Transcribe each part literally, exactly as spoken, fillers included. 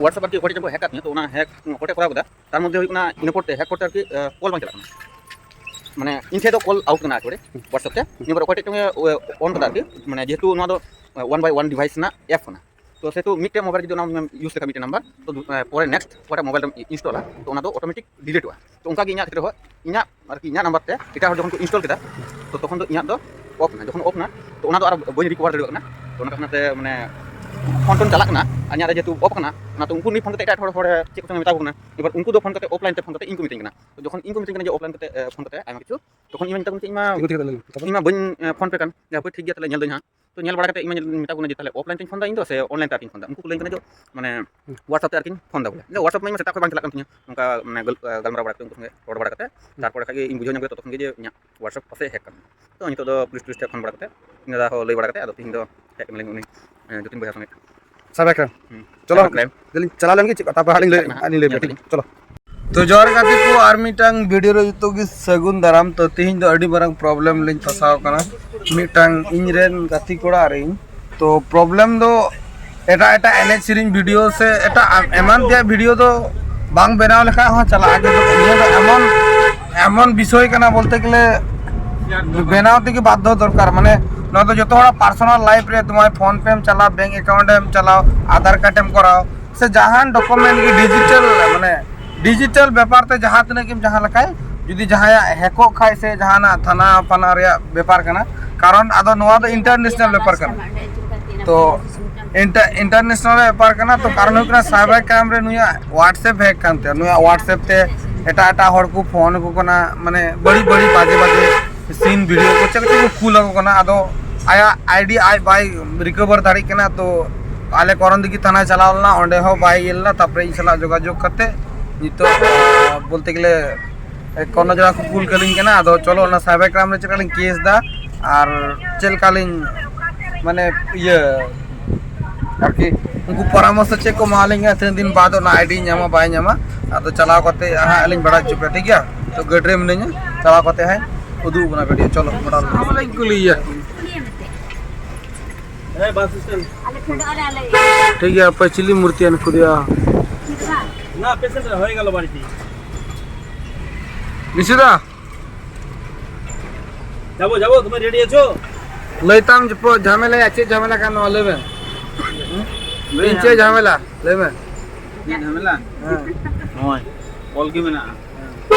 WhatsApp ᱟᱨᱠᱤ ᱚᱠᱚᱭ ᱴᱷᱮᱡ ᱪᱚᱝ ᱠᱚ ᱦᱮᱠ ᱠᱟᱜ ᱛᱤᱧᱟ, ᱛᱚ ᱚᱱᱟ ᱦᱮᱠ ᱚᱠᱚᱭ ᱴᱷᱮᱡ ᱠᱚᱨᱟᱣ ᱠᱮᱫᱟ, ᱛᱟᱨ ᱢᱚᱫᱽᱫᱷᱮ ᱦᱩᱭᱩᱜ ᱠᱟᱱᱟ ᱤᱱᱟᱹ ᱯᱚᱨ ᱛᱮ ᱦᱮᱠ ᱯᱚᱨ ᱛᱮ ᱟᱨᱠᱤ ᱠᱚᱞ ᱵᱟᱝ ᱪᱟᱞᱟᱜ ᱠᱟᱱᱟ᱾ ᱢᱟᱱᱮ ᱤᱧ ᱴᱷᱮᱡ ᱫᱚ ᱠᱚᱞ ᱟᱣᱩᱴ ᱠᱟᱱᱟ ᱮᱠᱵᱟᱨᱮ WhatsApp ᱛᱮ᱾ ᱤᱱᱟᱹ ᱯᱚᱨ ᱚᱠᱚᱭ ᱴᱷᱮᱡ ᱪᱚᱝ ᱮ ᱚᱱ ᱠᱟᱫᱟ ᱟᱨᱠᱤ, ᱢᱟᱱᱮ ᱡᱮᱦᱮᱛᱩ ᱱᱚᱣᱟ ᱫᱚ one by one device ᱨᱮᱱᱟᱜ ᱮᱯ ᱠᱟᱱᱟ, ᱛᱚ ᱥᱮᱛᱩ ᱢᱤᱫᱴᱮᱡ ᱢᱳᱵᱟᱭᱤᱞ ᱨᱮ ᱡᱩᱫᱤ ᱚᱱᱟ ᱤᱭᱩᱡᱽ ᱞᱮᱠᱷᱟᱱ ᱢᱤᱫᱴᱮᱡ ᱱᱟᱢᱵᱟᱨ, ᱛᱚ ᱯᱚᱨᱮ ᱱᱮᱠᱥᱴ ᱚᱠᱟᱴᱟᱜ ᱢᱳᱵᱟᱭᱤᱞ ᱨᱮᱢ ᱤᱱᱥᱴᱚᱞᱟ, ᱛᱚ ᱚᱱᱟ ᱫᱚ ᱚᱴᱳᱢᱮᱴᱤᱠ ᱰᱤᱞᱤᱴᱚᱜᱼᱟ᱾ ᱛᱚ ᱚᱱᱠᱟ ᱜᱮ ᱤᱧᱟᱹᱜ ᱠᱷᱮᱛᱨᱮ ᱦᱚᱸ, ᱤᱧᱟᱹᱜ ᱟᱨᱠᱤ ᱤᱧᱟᱹᱜ ᱱᱟᱢᱵᱟᱨ ᱛᱮ ᱮᱴᱟᱜ ᱦᱚᱲ ᱡᱚᱠᱷᱚᱱ ᱠᱚ ᱤᱱᱥᱴᱚᱞ ᱠᱮᱫᱟ, ᱛᱚ ᱛᱚᱠᱷᱚᱱ ᱫᱚ ᱤᱧᱟᱹᱜ ᱫᱚ ᱚᱯᱷ ᱮᱱᱟ᱾ ᱡᱚᱠᱷᱚᱱ ᱚᱯᱷ ᱮᱱᱟ, ᱛᱚ ᱚᱱᱟ ᱫᱚ ᱟᱨ ᱵᱟᱹᱧ ᱨᱤᱠᱚᱵᱷᱟᱨ ᱫᱟᱲᱮᱭᱟᱜ ᱠᱟᱱᱟ᱾ ᱛᱚ ᱚᱱᱟ ᱠᱟᱨᱚᱱ ᱛᱮ ᱢᱟᱱᱮ ᱯᱷᱳᱱ ᱴᱳᱱ ᱪᱟᱞᱟᱜ ᱠᱟᱱᱟ, ᱟᱨ ᱤᱧᱟᱹᱜ ᱨᱮ ᱡᱮᱦᱮᱛᱩ ᱚᱯᱷ ᱠᱟᱱᱟ, ᱚᱱᱟ ᱛᱚ ᱩᱱᱠᱩ ᱱᱤᱭᱟᱹ ᱯᱷᱳᱱ ᱠᱟᱛᱮ ᱮᱴᱟᱜ ᱦᱚᱲ, ᱦᱚᱲ ᱪᱮᱫ ᱠᱚᱪᱚᱝ ᱢᱮᱛᱟ ᱠᱚ ᱠᱟᱱᱟ᱾ ᱮᱵᱟᱨ ᱩᱱᱠᱩ ᱫᱚ ᱯᱷᱳᱱ ᱠᱟᱛᱮ ᱚᱯᱷᱞᱟᱭᱤᱱ ᱛᱮ ᱯᱷᱳᱱ ᱠᱟᱛᱮ ᱤᱧ ᱠᱚ ᱢᱤᱛᱟᱹᱧ ᱠᱟᱱᱟ᱾ ᱛᱚ ᱡᱚᱠᱷᱚᱱ ᱤᱧ ᱠᱚ ᱢᱤᱛᱟᱹᱧ ᱠᱟᱱᱟ ᱡᱮ ᱚᱯᱷᱞᱟᱭᱤᱱ ᱠᱟᱛᱮ ᱯᱷᱳᱱ ᱠᱟᱛᱮ ᱟᱭᱢᱟ ᱠᱤᱪᱷᱩ, ᱛᱚᱠᱷᱚᱱ ᱤᱧ ᱢᱮᱛᱟ ᱠᱚ ᱠᱟᱱᱟ ᱤᱧ ᱢᱟ ᱤᱧ ᱢᱟ ᱵᱟᱹᱧ ᱯᱷᱳᱱ ᱯᱮ ᱠᱟᱱ, ᱦᱟᱯᱮ ᱴᱷᱤᱠ ᱜᱮᱭᱟ ᱛᱟᱦᱞᱮ ᱧᱮᱞ ᱫᱟᱹᱧ ᱦᱟᱸᱜ᱾ ᱛᱚ ᱧᱮᱞ ᱵᱟᱲᱟ ᱠᱟᱛᱮ ᱤᱧ ᱢᱟ ᱢᱮᱛᱟ ᱠᱚ ᱠᱟᱱᱟ ᱡᱮ ᱛᱟᱦᱞᱮ ᱚᱯᱷᱞᱟᱭᱤᱱ ᱛᱮᱧ ᱯᱷᱳᱱ ᱫᱟ ᱤᱧ ᱫᱚ ᱥᱮ ᱚᱱᱞᱟᱭᱤᱱ ᱛᱮ ᱟᱨᱠᱤᱧ ᱯᱷᱳᱱ ᱫᱟ? ᱩᱱᱠᱩ ᱠᱚ ᱞᱟᱹᱭ ᱠᱟᱱᱟ ᱡᱮ ᱢᱟᱱᱮ WhatsApp ᱛᱮ ᱟᱨᱠᱤᱧ ᱯᱷᱳᱱ ᱫᱟ ᱵᱚᱞᱮ᱾ ᱤᱧ ᱫᱚ WhatsApp ᱢᱟ ᱤᱧ ᱢᱟ ᱥᱮᱛᱟᱜ ᱠᱷᱚᱱ ᱵᱟᱝ ᱪᱟᱞᱟᱜ ᱠᱟᱱ ᱛᱤᱧᱟ, ᱱᱚᱝᱠᱟ ᱢᱟᱱᱮ ᱜᱟᱞ-, ᱜᱟᱞᱢᱟᱨᱟᱣ ᱵᱟᱲᱟ ᱠᱟᱛᱮ, ᱩᱱᱠᱩ ᱥᱚᱸᱜᱮ ᱨᱚᱲ ᱵᱟᱲᱟ ᱠᱟᱛᱮ, ᱛᱟᱨᱯᱚᱨᱮ ᱠᱷᱟᱡ ᱜᱮ ᱤᱧ ᱵᱩᱡᱷᱟᱹᱣ ᱧᱟᱢ ᱠᱮᱫᱟ ᱛᱚᱛᱚᱠᱷᱚᱱ ᱜᱮ ᱡᱮ ᱤᱧᱟᱹᱜ WhatsApp ᱯᱟᱥᱮᱡ ᱦᱮᱠ ᱠᱟᱱᱟ᱾ ᱛᱚ ᱱᱤᱛᱚᱜ ᱫᱚ ᱯᱩᱞᱤᱥ ᱴᱩᱞᱤᱥ ᱴᱷᱮᱡ ᱯᱷᱳᱱ ᱵᱟᱲᱟ ᱠᱟᱛᱮ, ᱤᱧ ᱫᱟᱫᱟ ᱦᱚᱸ ᱞᱟᱹᱭ ᱵᱟᱲᱟ ᱠᱟᱛᱮ, ᱟᱫᱚ ᱛᱤᱦᱤᱧ ᱫᱚ ᱦᱮᱡ ᱠᱟᱱᱟᱞᱤᱧ ᱩᱱᱤ, ᱮ, ᱡᱚᱛᱤᱱ ᱵᱚᱭᱦᱟ ᱥᱚᱸᱜᱮ᱾ ᱥᱟᱵᱮ ᱠᱟᱱᱟ᱾ ᱦᱩᱸ᱾ ᱪᱚᱞᱚ, ᱥᱟᱵᱮ ᱠᱟᱱᱟ᱾ ᱫᱮᱞᱤᱧ ᱪᱟᱞᱟᱣ ᱞᱮᱱ ᱜᱮ ᱪᱮᱫ ᱠᱟᱛᱷᱟ ᱯᱟᱲᱦᱟᱜ ᱞᱤᱧ ᱞᱟᱹᱭ, ᱦᱮᱡ ᱠᱟᱱᱟ ᱦᱟᱸᱜ᱾ ᱟᱹᱞᱤᱧ ᱞᱟᱹᱭ ᱧᱮᱞ ᱯᱮ ᱴᱷᱤᱠ᱾ ᱫᱟᱞᱤᱧ᱾ ᱪᱚᱞᱚ᱾ ᱛᱚ ᱡᱚᱦᱟᱨ ᱜᱟᱛᱮ ᱠᱚ, ᱟᱨ ᱢᱤᱫᱴᱟᱝ ᱵᱷᱤᱰᱤᱭᱳ ᱨᱮ ᱡᱚᱛᱚ ᱜᱮ ᱥᱟᱹᱜᱩᱱ ᱫᱟᱨᱟᱢ᱾ ᱛᱚ ᱛᱤᱦᱤᱧ ᱫᱚ ᱟᱹᱰᱤ ᱢᱟᱨᱟᱝ ᱯᱨᱚᱵᱞᱮᱢ ᱞᱤᱧ ᱯᱷᱟᱥᱟᱣ ᱠᱟᱱᱟ᱾ ᱢᱤᱫᱴᱟᱝ ᱤᱧ ᱨᱮᱱ ᱜᱟᱛᱮ ᱠᱚᱲᱟ ᱟᱨ ᱤᱧ, ᱛᱚ ᱯᱨᱚᱵᱞᱮᱢ ᱫᱚ ᱮᱴᱟᱜ ᱮᱴᱟᱜ ᱮᱱᱮᱡ ᱥᱮᱨᱮᱧ ᱵᱷᱤᱰᱤᱭᱳ ᱥᱮ ᱮᱴᱟᱜ ᱮᱢᱟᱱ ᱛᱮᱭᱟᱜ ᱵᱷᱤᱰᱤᱭᱳ ᱫᱚ ᱵᱟᱝ ᱵᱮᱱᱟᱣ ᱞᱮᱠᱷᱟᱡ ᱦᱚᱸ ᱪᱟᱞᱟᱜᱼᱟ, ᱠᱤᱱᱛᱩ ᱱᱤᱭᱟᱹ ᱫᱚ ᱮᱢᱚᱱ, ᱮᱢᱚᱱ ᱵᱤᱥᱚᱭ ᱠᱟᱱᱟ ᱵᱚᱞᱛᱮ ᱜᱮᱞᱮ ᱵᱮᱱᱟᱣ ᱛᱮᱜᱮ ᱵᱟᱫᱽᱫᱷᱚ ᱫᱚᱨᱠᱟᱨ᱾ ᱢᱟᱱᱮ ᱱᱚᱣᱟ ᱫᱚ ᱡᱚᱛᱚ ᱦᱚᱲᱟᱜ ᱯᱟᱨᱥᱚᱱᱟᱞ ᱞᱟᱭᱤᱯᱷ ᱨᱮ, ᱛᱚᱢᱟᱨ ᱯᱷᱳᱱ ᱯᱮᱢ ᱪᱟᱞᱟᱣ, ᱵᱮᱝᱠ ᱮᱠᱟᱣᱩᱱᱴ ᱮᱢ ᱪᱟᱞᱟᱣ, ᱟᱫᱷᱟᱨ ᱠᱟᱨᱰ ᱮᱢ ᱠᱚᱨᱟᱣ, ᱥᱮ ᱡᱟᱦᱟᱱ ᱰᱚᱠᱩᱢᱮᱱᱴ ᱜᱮ ᱰᱤᱡᱤᱴᱟᱞ, ᱢᱟᱱᱮ ᱰᱤᱡᱤᱴᱟᱞ ᱵᱮᱯᱟᱨ ᱛᱮ ᱡᱟᱦᱟᱸ ᱛᱤᱱᱟᱹᱜ ᱜᱮᱢ ᱡᱟᱦᱟᱸ ᱞᱮᱠᱟᱭ, ᱡᱩᱫᱤ ᱡᱟᱦᱟᱸᱭᱟᱜ ᱦᱮᱠᱚᱜ ᱠᱷᱟᱡ ᱥᱮ ᱡᱟᱦᱟᱱᱟᱜ ᱛᱷᱟᱱᱟ ᱯᱷᱟᱱᱟ ᱨᱮᱭᱟᱜ ᱵᱮᱯᱟᱨ ᱠᱟᱱᱟ, ᱠᱟᱨᱚᱱ ᱟᱫᱚ ᱱᱚᱣᱟ ᱫᱚ ᱤᱱᱴᱟᱨᱱᱮᱥᱱᱟᱞ ᱵᱮᱯᱟᱨ ᱠᱟᱱᱟ᱾ ᱛᱚ ᱤᱱᱴᱟᱨ-, ᱤᱱᱴᱟᱨᱱᱮᱥᱱᱟᱞ ᱵᱮᱯᱟᱨ ᱠᱟᱱᱟ᱾ ᱛᱚ ᱠᱟᱨᱚᱱ ᱦᱩᱭᱩᱜ ᱠᱟᱱᱟ ᱥᱟᱭᱵᱟᱨ ᱠᱨᱟᱭᱤᱢ ᱨᱮ ᱱᱩᱭᱟᱜ WhatsApp ᱦᱮᱠ ᱠᱟᱱ ᱛᱟᱭᱟ, ᱱᱩᱭᱟᱜ WhatsApp ᱛᱮ ᱮᱴᱟᱜ ᱮᱴᱟᱜ ᱦᱚᱲ ᱠᱚ ᱯᱷᱳᱱ ᱟᱠᱚ ᱠᱟᱱᱟ, ᱢᱟᱱᱮ ᱵᱟᱹᱲᱤᱡ ᱵᱟᱹᱲᱤᱡ ᱵᱟᱡᱮ ᱵᱟᱡᱮ ᱥᱤᱱ ᱵᱷᱤᱰᱤᱭᱳ ᱠᱚ ᱪᱮᱫ ᱠᱚᱪᱚ ᱠᱚ ᱠᱩᱞ ᱟᱠᱚ ᱠᱟᱱᱟ᱾ ᱟᱫᱚ ᱟᱭᱟᱜ ᱟᱭᱰᱤ ᱟᱡ ᱵᱟᱭ ᱨᱤᱠᱚᱵᱷᱟᱨ ᱫᱟᱲᱮᱭᱟᱜ ᱠᱟᱱᱟ᱾ ᱛᱚ ᱟᱞᱮ ᱠᱚᱨᱚᱱᱫᱤᱜᱷᱤ ᱛᱷᱟᱱᱟᱭ ᱪᱟᱞᱟᱣ ᱞᱮᱱᱟ, ᱚᱸᱰᱮ ᱦᱚᱸ ᱵᱟᱭ ᱤᱭᱟᱹ ᱞᱮᱱᱟ᱾ ᱛᱟᱨᱯᱚᱨᱮ ᱤᱧ ᱥᱟᱞᱟᱜ ᱡᱳᱜᱟᱡᱳᱜᱽ ᱠᱟᱛᱮ ᱱᱤᱛᱚᱜ, ᱟᱸ, ᱵᱚᱞᱛᱮ ᱜᱮᱞᱮ ᱠᱚᱨᱱᱚᱡᱚᱲᱟ ᱠᱚ ᱠᱩᱞ ᱠᱟᱹᱞᱤᱧ ᱠᱟᱱᱟ᱾ ᱟᱫᱚ ᱪᱚᱞᱚ ᱚᱱᱟ ᱥᱟᱭᱵᱟᱨ ᱠᱨᱟᱭᱤᱢ ᱨᱮ ᱪᱮᱫ ᱞᱮᱠᱟᱞᱤᱧ ᱠᱮᱥ ᱫᱟ ᱟᱨ ᱪᱮᱫ ᱞᱮᱠᱟᱞᱤᱧ ᱢᱟᱱᱮ ᱤᱭᱟᱹ ᱟᱨᱠᱤ ᱩᱱᱠᱩ ᱯᱚᱨᱟᱢᱚᱨᱥᱚ ᱪᱮᱫ ᱠᱚ ᱮᱢᱟᱞᱤᱧ ᱠᱟᱱᱟ, ᱛᱤᱱᱟᱹᱜ ᱫᱤᱱ ᱵᱟᱫ ᱚᱱᱟ ᱟᱭᱰᱤ ᱧᱟᱢᱟ ᱵᱟᱭ ᱧᱟᱢᱟ, ᱟᱫᱚ ᱪᱟᱞᱟᱣ ᱠᱟᱛᱮ ᱦᱟᱸᱜ ᱞᱤᱧ ᱵᱟᱲᱟᱭ ᱦᱚᱪᱚ ᱯᱮᱭᱟ, ᱴᱷᱤᱠ ᱜᱮᱭᱟ? ᱛᱚ ᱜᱟᱹᱰᱤ ᱨᱮ ᱢᱤᱱᱟᱹᱧᱟ, ᱪᱟᱞᱟᱣ ᱠᱟᱛᱮ ᱦᱟᱸᱜ ᱩᱫᱩᱜ ᱟᱵᱚᱱᱟ ᱵᱷᱤᱰᱤᱭᱳ᱾ ᱪᱚᱞᱚ ᱢᱚᱴᱟᱢᱩᱴᱤ ᱠᱩᱞᱤᱭᱮᱭᱟ᱾ ᱦᱮᱸ, ᱵᱟᱥ ᱥᱴᱮᱱᱰ᱾ ᱟᱞᱮ ᱯᱷᱮᱰᱚᱜ ᱟᱞᱮ, ᱟᱞᱮ᱾ ᱴᱷᱤᱠ ᱜᱮᱭᱟ, ᱟᱯᱮ ᱪᱤᱞᱤ ᱢᱩᱨᱛᱤ ᱟᱱ ᱠᱚ ᱫᱤᱭᱟ? ᱪᱮᱫ ᱵᱟᱝ? ᱱᱟ, ᱯᱮᱥᱮᱱᱴ ᱨᱮ ᱦᱚᱭ ᱜᱮᱞ ᱵᱟᱨᱤᱴᱤ᱾ ᱵᱤᱥᱩ ᱫᱟ᱾ যাবো, যাবো, তুমি রেডি আছো? ᱞᱟᱹᱭ ᱛᱟᱢ ᱡᱚᱯᱚ ᱡᱷᱟᱢᱮᱞᱟ ᱭᱟ, ᱪᱮᱫ ᱡᱷᱟᱢᱮᱞᱟ ᱠᱟᱱ ᱱᱚᱣᱟ ᱞᱟᱹᱭ ᱢᱮ᱾ ᱤᱧ ᱪᱮᱫ ᱡᱷᱟᱢᱮᱞᱟ? ᱞᱟᱹᱭ ᱢᱮ᱾ ᱪᱮᱫ ᱡᱷᱟᱢᱮᱞᱟ? ᱦᱮᱸ᱾ ᱱᱚᱜᱼᱚᱭ, ᱠᱚᱞ ᱜᱮ ᱢᱮᱱᱟᱜᱼᱟ᱾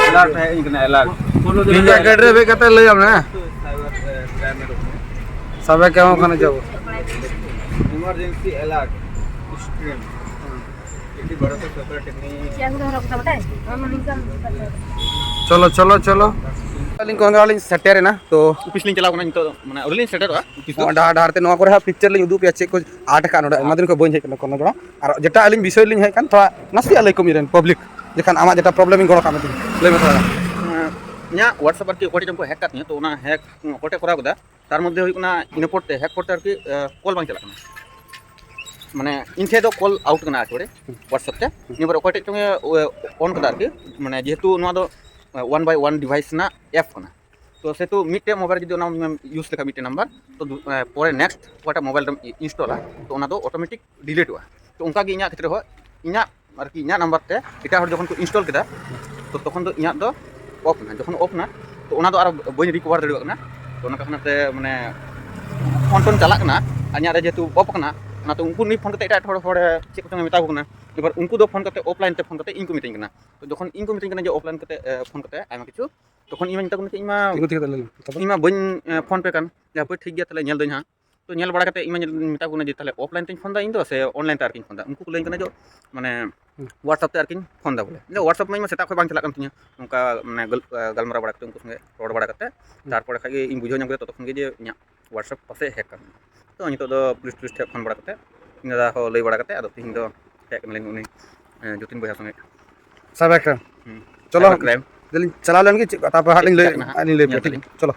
ᱮᱞᱟᱨᱴ ᱦᱮᱡ ᱟᱹᱧ ᱠᱟᱱᱟ, ᱮᱞᱟᱨᱴ᱾ ᱤᱧ ᱫᱚ ᱜᱟᱹᱰᱤ ᱨᱮ ᱫᱮᱡ ᱠᱟᱛᱮ ᱞᱟᱹᱭ ᱟᱢ ᱦᱮᱸ᱾ ᱥᱟᱵᱮ ᱠᱮᱢᱚᱱ ᱠᱟᱱᱟ ᱡᱟᱵᱚ᱾ Emergency alert. ᱥᱴᱩᱰᱮᱱᱴ᱾ ᱪᱮᱫ ᱟᱹᱜᱩ ᱫᱚ ᱦᱚᱨᱚᱜ ᱠᱟᱫᱟ ᱵᱟᱰᱟᱭ? ᱟᱢ ᱱᱤᱝᱠᱟᱹᱢ ᱪᱚᱞᱚ, ᱪᱚᱞᱚ, ᱪᱚᱞᱚ᱾ ᱟᱹᱞᱤᱧ ᱠᱚ ᱚᱸᱰᱮ ᱞᱤᱧ ᱥᱮᱴᱮᱨᱮᱱᱟ, ᱛᱚ ᱚᱯᱷᱤᱥ ᱞᱤᱧ ᱪᱟᱞᱟᱣ ᱠᱟᱱᱟ ᱱᱤᱛᱚᱜ, ᱢᱟᱱᱮ ᱟᱹᱣᱨᱤ ᱞᱤᱧ ᱥᱮᱴᱮᱨᱚᱜᱼᱟ ᱚᱯᱷᱤᱥ ᱫᱚ᱾ ᱱᱚᱣᱟ ᱰᱟᱦᱟᱨ, ᱰᱟᱦᱟᱨ ᱛᱮ ᱱᱚᱣᱟ ᱠᱚᱨᱮ ᱦᱟᱸᱜ ᱯᱤᱠᱪᱟᱨ ᱞᱤᱧ ᱩᱫᱩᱜ ᱯᱮᱭᱟ, ᱪᱮᱫ ᱠᱚ ᱟᱨᱴ ᱟᱠᱟᱫ ᱱᱚᱰᱮ, ᱟᱭᱢᱟ ᱫᱤᱱ ᱠᱷᱚᱱ ᱵᱟᱹᱧ ᱦᱮᱡ ᱠᱟᱱᱟ ᱠᱚᱨᱱᱚᱡᱚᱲᱟ᱾ ᱟᱨ ᱡᱮᱴᱟ ᱟᱹᱞᱤᱧ ᱵᱤᱥᱚᱭ ᱞᱤᱧ ᱦᱮᱡ ᱠᱟᱱ, ᱛᱷᱚᱲᱟ ᱱᱟᱥᱮᱭᱟᱜ ᱞᱟᱹᱭ ᱠᱚᱢ ᱤᱧ ᱨᱮᱱ ᱯᱟᱵᱽᱞᱤᱠ, ᱡᱮᱠᱷᱟᱱ ᱟᱢᱟᱜ ᱡᱮᱴᱟ ᱯᱨᱚᱵᱞᱮᱢ ᱤᱧ ᱜᱚᱲᱚ ᱠᱟᱜ ᱢᱮ ᱛᱤᱧ, ᱞᱟᱹᱭ ᱢᱮ ᱛᱷᱚᱲᱟ ᱜᱟᱱ᱾ ᱦᱮᱸ, ᱤᱧᱟᱹᱜ WhatsApp ᱟᱨᱠᱤ ᱚᱠᱚᱭ ᱴᱷᱮᱱ ᱪᱚᱝ ᱠᱚ ᱦᱮᱠ ᱠᱟᱜ ᱛᱤᱧᱟᱹ, ᱛᱚ ᱚᱱᱟ ᱦᱮᱠ ᱚᱠᱚᱭ ᱴᱷᱮᱱ ᱠᱚᱨᱟᱣ ᱠᱮᱫᱟ, ᱛᱟᱨ ᱢᱚᱫᱽᱫᱷᱮ ᱦᱩᱭᱩᱜ ᱠᱟᱱᱟ ᱤᱱᱟᱹ ᱯᱚᱨ ᱛᱮ, ᱦᱮᱠ ᱯᱚᱨ ᱛᱮ ᱟᱨᱠᱤ, ᱮ, ᱠᱚᱞ ᱵᱟᱝ ᱪᱟᱞᱟᱜ ᱠᱟᱱᱟ᱾ ᱢᱟᱱᱮ ᱤᱧ ᱴᱷᱮᱡ ᱫᱚ ᱠᱚᱞ ᱟᱣᱩᱴ ᱠᱟᱱᱟ ᱮᱠᱵᱟᱨᱮ᱾ ᱦᱩᱸ᱾ WhatsApp ᱛᱮ᱾ ᱦᱩᱸ᱾ ᱱᱤᱭᱟᱹ ᱵᱟᱨ ᱚᱠᱚᱭ ᱴᱷᱮᱡ ᱪᱚᱝ ᱮ, ᱮ, ᱚᱱ ᱠᱟᱫᱟ ᱟᱨᱠᱤ, ᱢᱟᱱᱮ ᱡᱮᱦᱮᱛᱩ ᱱᱚᱣᱟ ᱫᱚ, ᱮ, one by one device ᱨᱮᱱᱟᱜ ᱮᱯ ᱠᱟᱱᱟ᱾ ᱛᱚ ᱥᱮᱛᱩ ᱢᱤᱫᱴᱮᱡ ᱢᱳᱵᱟᱭᱤᱞ ᱡᱩᱫᱤ ᱚᱱᱟᱢ ᱤᱭᱩᱡᱽ ᱞᱮᱠᱷᱟᱱ ᱢᱤᱫᱴᱮᱡ ᱱᱟᱢᱵᱟᱨ, ᱛᱚ ᱫᱩ-, ᱮ, ᱯᱚᱨᱮ ᱱᱮᱠᱥᱴ ᱚᱠᱟᱴᱟᱜ ᱢᱳᱵᱟᱭᱤᱞ ᱨᱮᱢ ᱤ-, ᱤᱱᱥᱴᱚᱞᱟ, ᱛᱚ ᱚᱱᱟ ᱫᱚ ᱚᱴᱳᱢᱮᱴᱤᱠ ᱰᱤᱞᱤᱴᱚᱜᱼᱟ᱾ ᱛᱚ ᱚᱱᱠᱟ ᱜᱮ ᱤᱧᱟᱹᱜ ᱠᱷᱮᱛᱨᱮ ᱦᱚᱸ, ᱤᱧᱟᱹᱜ ᱟᱨᱠᱤ ᱤᱧᱟᱹᱜ ᱱᱟᱢᱵᱟᱨ ᱛᱮ ᱮᱴᱟᱜ ᱦᱚᱲ ᱡᱚᱠᱷᱚᱱ ᱠᱚ ᱤᱱᱥᱴᱚᱞ ᱠᱮᱫᱟ, ᱛᱚ ᱛᱚᱠᱷᱚᱱ ᱫᱚ ᱤᱧᱟᱹᱜ ᱫᱚ ᱚᱯᱷ ᱮᱱᱟ᱾ ᱡᱚᱠᱷᱚᱱ ᱚᱯᱷ ᱮᱱᱟ, ᱛᱚ ᱚᱱᱟ ᱫᱚ ᱟᱨ ᱵᱟᱹᱧ ᱨᱤᱠᱚᱵᱷᱟᱨ ᱫᱟᱲᱮᱭᱟᱜ ᱠᱟᱱᱟ᱾ ᱛᱚ ᱚᱱᱟ ᱠᱟᱨᱚᱱ ᱛᱮ ᱢᱟᱱᱮ ᱯᱷᱳᱱ ᱴᱳᱱ ᱪᱟᱞᱟᱜ ᱠᱟᱱᱟ, ᱟᱨ ᱤᱧᱟᱹᱜ ᱨᱮ ᱡᱮᱦᱮᱛᱩ ᱚᱯᱷ ᱠᱟᱱᱟ, ᱚᱱᱟᱛᱮ ᱩᱱᱠᱩ ᱱᱩᱭ ᱯᱷᱳᱱ ᱠᱟᱛᱮ ᱮᱴᱟᱜ ᱦᱚᱲ, ᱦᱚᱲ ᱪᱮᱫ ᱠᱚᱪᱚᱝ ᱮ ᱢᱮᱛᱟ ᱠᱚ ᱠᱟᱱᱟ᱾ ᱮᱵᱟᱨ ᱩᱱᱠᱩ ᱫᱚ ᱯᱷᱳᱱ ᱠᱟᱛᱮ ᱚᱯᱷᱞᱟᱭᱤᱱ ᱛᱮ ᱯᱷᱳᱱ ᱠᱟᱛᱮ ᱤᱧ ᱠᱚ ᱢᱤᱛᱟᱹᱧ ᱠᱟᱱᱟ᱾ ᱛᱚ ᱡᱚᱠᱷᱚᱱ ᱤᱧ ᱠᱚ ᱢᱤᱛᱟᱹᱧ ᱠᱟᱱᱟ ᱡᱮ ᱚᱯᱷᱞᱟᱭᱤᱱ ᱠᱟᱛᱮ, ᱮ, ᱯᱷᱳᱱ ᱠᱟᱛᱮ ᱟᱭᱢᱟ ᱠᱤᱪᱷᱩ, ᱛᱚᱠᱷᱚᱱ ᱤᱧ ᱢᱟᱧ ᱢᱮᱛᱟ ᱠᱚ ᱠᱟᱱᱟ ᱡᱮ ᱤᱧ ᱢᱟ, ᱛᱤᱸᱜᱩ ᱛᱷᱤᱨ ᱠᱟᱛᱮ ᱞᱟᱹᱭ ᱢᱮ᱾ ᱛᱟᱨᱯᱚᱨ? ᱤᱧ ᱢᱟ ᱵᱟᱹᱧ, ᱮ, ᱯᱷᱳᱱ ᱯᱮ ᱠᱟᱱ᱾ ᱡᱮ ᱦᱟᱯᱮ ᱴᱷᱤᱠ ᱜᱮᱭᱟ, ᱛᱟᱦᱞᱮ ᱧᱮᱞ ᱫᱟᱹᱧ ᱦᱟᱸᱜ᱾ ᱛᱚ ᱧᱮᱞ ᱵᱟᱲᱟ ᱠᱟᱛᱮ ᱤᱧ ᱢᱟᱧ ᱢᱮᱛᱟ ᱠᱚ ᱠᱟᱱᱟ ᱡᱮ ᱛᱟᱦᱞᱮ ᱚᱯᱷᱞᱟᱭᱤᱱ ᱛᱮᱧ ᱯᱷᱳᱱ ᱫᱟ ᱤᱧ ᱫᱚ ᱥᱮ ᱚᱱᱞᱟᱭᱤᱱ ᱛᱮ ᱟᱨᱠᱤᱧ ᱯᱷᱳᱱ ᱫᱟ? ᱩᱱᱠᱩ ᱠᱚ ᱞᱟᱹᱭᱟᱹᱧ ᱠᱟᱱᱟ ᱡᱮ ᱢᱟᱱᱮ ᱦᱩᱸ᱾ WhatsApp ᱛᱮ ᱟᱨᱠᱤᱧ ᱯᱷᱳᱱ ᱫᱟ ᱵᱚᱞᱮ᱾ ᱤᱧ ᱫᱚ WhatsApp ᱢᱟ ᱤᱧ ᱢᱟ ᱥᱮᱛᱟᱜ ᱠᱷᱚᱱ ᱵᱟᱝ ᱪᱟᱞᱟᱜ ᱠᱟᱱ ᱛᱤᱧᱟᱹ᱾ ᱱᱚᱝᱠᱟ ᱢᱟᱱᱮ ᱜᱟᱞ-, ᱜᱟᱞᱢᱟᱨᱟᱣ ᱵᱟᱲᱟ ᱠᱟᱛᱮ ᱩᱱᱠᱩ ᱥᱚᱸᱜᱮ ᱨᱚᱲ ᱵᱟᱲᱟ ᱠᱟᱛᱮ ᱦᱩᱸ᱾ ᱛᱟᱨᱯᱚᱨᱮ ᱠᱷᱟᱡ ᱜᱮ ᱤᱧ ᱵᱩᱡᱷᱟᱹᱣ ᱧᱟᱢ ᱠᱮᱫᱟ ᱛᱚᱠᱷᱚᱱ ᱜᱮ ᱡᱮ ᱤᱧᱟᱹᱜ WhatsApp ᱯᱟᱥᱮᱡ ᱦᱮᱠ ᱠᱟᱱᱟ᱾ ᱛᱚ ᱱᱤᱛᱚᱜ ᱫᱚ ᱯᱩᱞᱤᱥ, ᱯᱩᱞᱤᱥ ᱴᱷᱮᱡ ᱯᱷᱳᱱ ᱵᱟᱲᱟ ᱠᱟᱛᱮ ᱤᱧ ᱫᱟᱫᱟ ᱦᱚᱸ ᱞᱟᱹᱭ ᱵᱟᱲᱟ ᱠᱟᱛᱮ ᱟᱫᱚ ᱛᱮᱦᱮᱧ ᱫᱚ ᱦᱮᱡ ᱠᱟᱱᱟᱞᱤᱧ ᱩᱱᱤ, ᱮ, ᱡᱚᱛᱤᱱ ᱵᱚᱭᱦᱟ ᱥᱚᱸᱜᱮ᱾ Cyber crime. ᱦᱩᱸ᱾ ᱪᱚᱞᱚ, ᱥᱟᱭᱵᱟᱨ ᱠᱨᱟᱭᱤᱢ᱾ ᱫᱮᱞᱤᱧ ᱪᱟᱞᱟᱣ ᱞᱮᱱ ᱜᱮ, ᱪᱮᱫ ᱠᱟᱛᱷᱟ ᱯᱮ ᱦᱟᱸᱜ ᱞᱤᱧ ᱞᱟᱹᱭ, ᱪᱟᱞᱟᱜ ᱠᱟᱱᱟ ᱦᱟᱸᱜ᱾ ᱟᱹᱞᱤᱧ ᱞᱟᱹᱭ ᱧᱮᱞ ᱯᱮᱭᱟ, ᱴᱷᱤᱠ? ᱫᱟᱞᱤᱧ᱾ ᱪᱚᱞᱚ᱾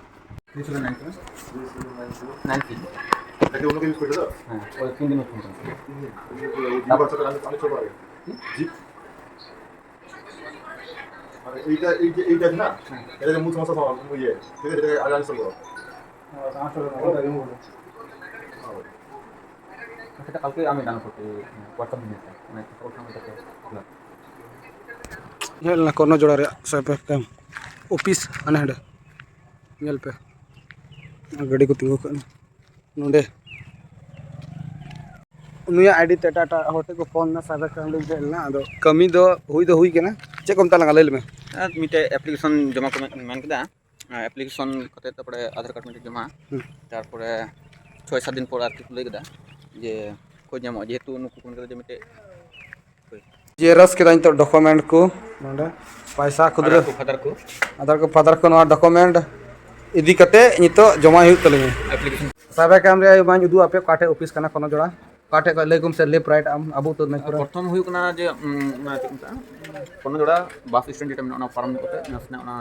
Nine field. ᱦᱮᱸ, ᱳᱭ ᱛᱤᱱ ᱫᱤᱱ ᱯᱷᱳᱱ ᱠᱟᱱᱟ᱾ ᱡᱤᱯ᱾ মানে এইটা, এই যে, এইটা আছে না? হ্যাঁ। এটা যে মূল সমস্যা সমাধান, ইয়ে, ঠিক আছে? এটাকে আগে আনসলভ করো। ও, আনসলভ করো, ওটা রিমুভ করো। হ্যাঁ। আচ্ছা, কালকে আমি ডান করতে WhatsApp দিন। মানে, ওখানে তো। ᱧᱮᱞ ᱞᱮᱱᱟ ᱠᱚᱨᱱᱚ ᱡᱚᱲᱟ ᱨᱮᱭᱟᱜ ᱥᱟᱭᱵᱟᱨ ᱠᱨᱟᱭᱤᱢ ᱚᱯᱷᱤᱥ ᱦᱟᱱᱮ ᱦᱟᱸᱰᱮ᱾ ᱧᱮᱞ ᱯᱮ, ᱜᱟᱹᱰᱤ ᱠᱚ ᱛᱤᱸᱜᱩ ᱠᱟᱜᱼᱟ ᱱᱚᱰᱮ᱾ ᱩᱱᱤᱭᱟᱜ ᱟᱭᱰᱤ ᱛᱮ ᱮᱴᱟᱜ ᱮᱴᱟᱜ ᱦᱚᱲ ᱴᱷᱮᱱ ᱠᱚ ᱯᱷᱳᱱ ᱮᱫᱟ, ᱥᱟᱭᱵᱟᱨ ᱠᱨᱟᱭᱤᱢ ᱞᱤᱧ ᱦᱮᱡ ᱞᱮᱱᱟ᱾ ᱟᱫᱚ ᱠᱟᱹᱢᱤ ᱫᱚ ᱦᱩᱭ ᱫᱚ ᱦᱩᱭ ᱠᱟᱱᱟ᱾ ᱪᱮᱫ ᱠᱚ ᱢᱮᱛᱟ ᱞᱟᱝᱟ, ᱞᱟᱹᱭ ᱞᱮᱢᱮ᱾ ᱟᱨ ᱢᱤᱫᱴᱮᱡ ᱮᱯᱞᱤᱠᱮᱥᱚᱱ ᱡᱚᱢᱟ ᱠᱚ ᱢᱮᱱ ᱠᱮᱫᱟ᱾ ᱮᱯᱞᱤᱠᱮᱥᱚᱱ ᱠᱟᱛᱮ ᱛᱟᱨᱯᱚᱨᱮ ᱟᱫᱷᱟᱨ ᱠᱟᱨᱰ ᱢᱤᱫᱴᱮᱡ ᱡᱚᱢᱟ᱾ ᱦᱩᱸ᱾ ᱛᱟᱨᱯᱚᱨᱮ ᱪᱷᱚᱭ ᱥᱟᱛ ᱫᱤᱱ ᱯᱚᱨ ᱟᱨᱠᱤ ᱠᱚ ᱞᱟᱹᱭ ᱠᱮᱫᱟ ᱡᱮ ᱠᱷᱚᱡᱽ ᱧᱟᱢᱚᱜᱼᱟ, ᱡᱮᱦᱮᱛᱩ ᱱᱩᱠᱩ ᱠᱚ ᱢᱮᱱ ᱠᱮᱫᱟ ᱡᱮ ᱢᱤᱫᱴᱮᱡ ᱡᱮᱨᱚᱠᱥ ᱠᱮᱫᱟ ᱱᱤᱛᱚᱜ ᱰᱚᱠᱩᱢᱮᱱᱴ ᱠᱚ ᱱᱚᱰᱮ, ᱯᱚᱭᱥᱟ ᱠᱷᱩᱫᱽᱨᱟᱹ, ᱟᱫᱷᱟᱨ ᱠᱚ, ᱯᱷᱟᱫᱟᱨ ᱠᱚ᱾ ᱟᱫᱷᱟᱨ ᱠᱚ, ᱯᱷᱟᱫᱟᱨ ᱠᱚ, ᱱᱚᱣᱟ ᱰᱚᱠᱩᱢᱮᱱᱴ ᱤᱫᱤ ᱠᱟᱛᱮ ᱱᱤᱛᱚᱜ ᱡᱚᱢᱟᱭ ᱦᱩᱭᱩᱜ ᱛᱟᱹᱞᱤᱧᱟ᱾ ᱮᱯᱞᱤᱠᱮᱥᱚᱱ᱾ ᱥᱟᱭᱵᱟᱨ ᱠᱨᱟᱭᱤᱢ ᱨᱮ ᱢᱟᱧ ᱩᱫᱩᱜ ᱟᱯᱮ ᱚᱠᱟ ᱴᱷᱮᱡ ᱚᱯᱷᱤᱥ ᱠᱟᱱᱟ ᱠᱚᱨᱱᱚ ᱡᱚᱲᱟ, ᱚᱠᱟ ᱴᱷᱮᱡ ᱠᱷᱚᱡ ᱞᱟᱹᱭ ᱠᱚᱢ ᱥᱮ ᱞᱮᱯᱷᱴ ᱨᱟᱭᱤᱴ ᱟᱢ ᱟᱵᱚ ᱩᱛᱛᱚᱨ ᱫᱤᱱᱟᱡᱽᱯᱩᱨ ᱨᱮ᱾ ᱯᱨᱚᱛᱷᱚᱢ ᱦᱩᱭᱩᱜ ᱠᱟᱱᱟ ᱡᱮ, ᱩᱢ, ᱚᱱᱟ ᱪᱮᱫ ᱠᱚ ᱢᱮᱛᱟᱜᱼᱟ, ᱠᱚᱨᱱᱚ ᱡᱚᱲᱟ ᱵᱟᱥ ᱥᱴᱮᱱᱰ ᱡᱮᱴᱟ ᱢᱮᱱᱟᱜᱼᱟ, ᱚᱱᱟ ᱯᱟᱨᱚᱢ ᱠᱟᱛᱮ ᱱᱟᱥᱮᱱᱟᱜ ᱚᱱᱟ,